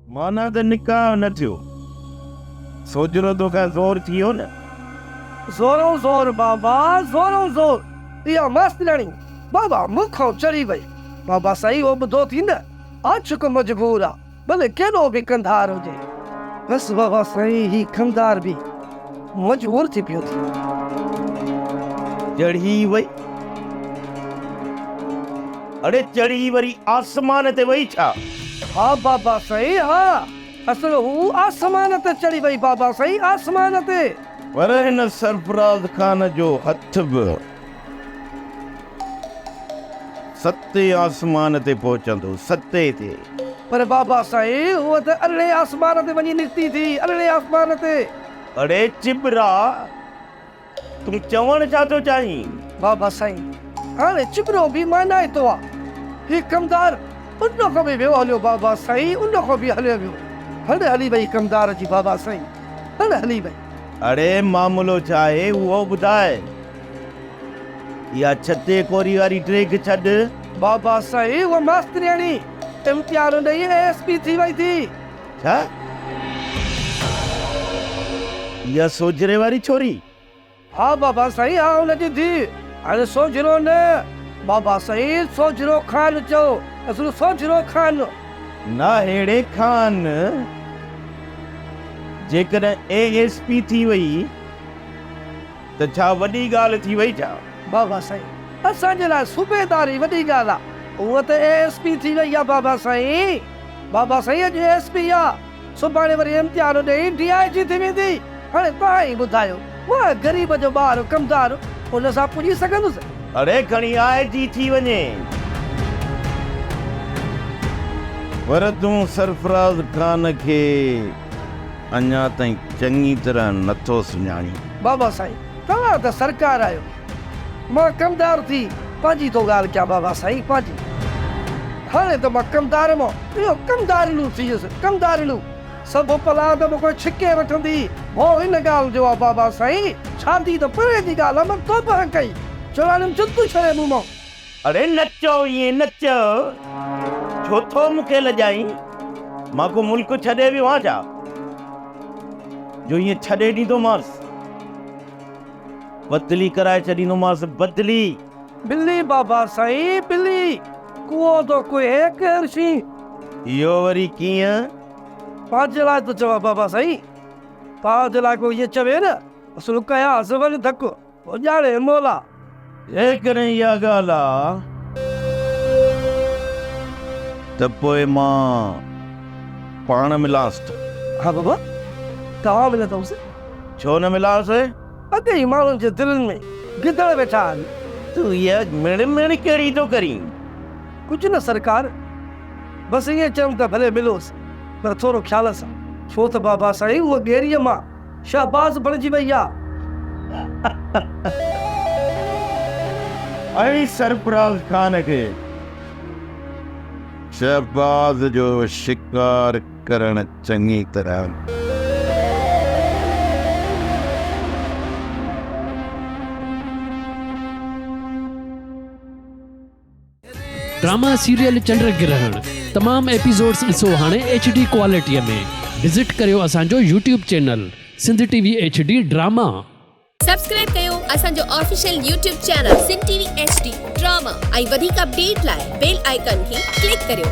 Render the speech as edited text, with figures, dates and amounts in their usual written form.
معنيٰ ته نڪاح نه ٿيو. سوجهرو توکان زور ٿي ويو نه؟ زورئون زور بابا، زورئون زور. اها ماسترياڻي بابا مون کان چڙهي وئي. بابا سائين اهو ٻڌو ٿي نه، عاشق مجبور آ، ڀلي ڪيڏو به ڪنڌار هجي. بس بابا سائين هي ڪنڌار به مجبور ٿي پيو ٿي. چڙهي وئي؟ اڙي چڙهي وري آسمان تي وئي ڇا؟ ها بابا سائين ها، اصل هو آسمان تي چڙهي وئي بابا سائين آسمان تي. پر هن سرفراز خان جو هٿ به ستين آسمان تي پهچندو، ستين تي. پر بابا سائين هوء ته ارڙهين آسمان تي وڃي نڪتي ٿي، ارڙهين آسمان تي. اڙي چٻرا! تون چوڻ ڇا ٿو چاهين؟ بابا سائين، هاڻي چٻرو به مانائتو آ. هي ڪمدار ان کان به ويو هليو بابا سائين، ان کان به هليو ويو. هڙ هلي وئي ڪمدار جي بابا سائين، هڙ هلي وئي. اڙي معاملو ڇا آهي اهو ٻڌاء. اها ڇتي ڪوري واري ڊيگهه ڇڏ. بابا سائين، هوء ماسترياڻي امتحان ڏئي اي ايس پي ٿي وئي ٿي. ڇا؟ اها سوجهري واري ڇوري؟ ها بابا سائين ها ان جي ڌيء. هاڻي سوجهرو نه بابا سائين سوجهرو خان چئو اصل سوجهرو خان. نه ههڙي خان جيڪڏهن اي ايس پي ٿي وئي ته ڇا وڏي ڳالهه ٿي وئي ڇا؟ بابا سائين اسان جي لاء صوبيداري وڏي ڳالهه آ هونء ته اي ايس پي ٿي وئي آ بابا سائين. بابا سائين اڄ ايس پي آ، سڀاڻي وري امتحان ڏئي ڊي I جي ٿي ويندي. هاڻي توهان ئي ٻڌايو، مان غريب جو ٻار ڪمدار ان سان پڄي سگهندس؟ اڙي کڻي آء جي ٿي وڃي. پر تون سرفراز خان کي اڃا تائين چڱي طرح نٿو سڃاڻين. بابا سائين توهان ته سرڪار آهيو. مان ڪمدار ٿي پنهنجي ٿو ڳالهه ڪيان بابا سائين پنهنجي. هاڻي ته مان ڪمدار مان اهو ڪمدارڙو ٿي ويس ڪمدارڙو. سڀ پلاند مون کان ڇڪي وٺندي. ڀؤ ان ڳالهه جو آ بابا سائين شادي ته پري جي ڳالهه آ مان توبهه ڪئي چوڙاڻيم جتون ڇڏي مون مان. اڙي نه چئو ائين نه چئو ڇو ٿو مون کي لڄائين مان ڪو ملڪ ڇڏي ويو آهيان ڇا جو ائين ڇڏي ڏيندومانس. بدلي ڪرائي ڇڏيندومانس بدلي. ٻلي بابا سائين ٻلي، ڪوئو ٿو ڪوهي ڪير شينهن. اهو وري ڪيئن؟ پنهنجي لاء ٿو چوان بابا سائين، پنهنجي لاء ڪو ائين چوي نه، اصل ڪيانس وڃ ڌڪ، پوء ڄاڻي مولا. جيڪڏهن اها ڳالهه آ ته پوء مان پاڻ ملانس ٿو. ها بابا، توهان ملندؤس. ڇو نه ملانس؟ اڳي ئي ماڻهن جي دلين ۾ گدڙ ويٺا آهن. تون اها مڻ مڻ ڪهڙي ٿو ڪرين؟ ڪجهه نه سرڪار، بس ائين چيم ته ڀلي ملوس، پر ٿورو خيال سان. ڇو ته بابا سائين هوء ڳيريء مان شهباز بڻجي وئي آ. ۽ سرفراز خان کي شهباز جو شڪار ڪرڻ چڱي طرح. ڊراما سيريل چنڊ گرهڻ تمام ايپيسوڊس ڏسو هاڻي ايڇ ڊي ڪوالٽي ۾ وزٽ ڪريو اسان جو YouTube channel Sindh T V H D drama. Subscribe ڪيو اسان جو official YouTube channel Sindh T V H D drama ۽ وڌيڪ اپڊيٽ لاء بيل آئيڪان کي ڪلڪ ڪريو.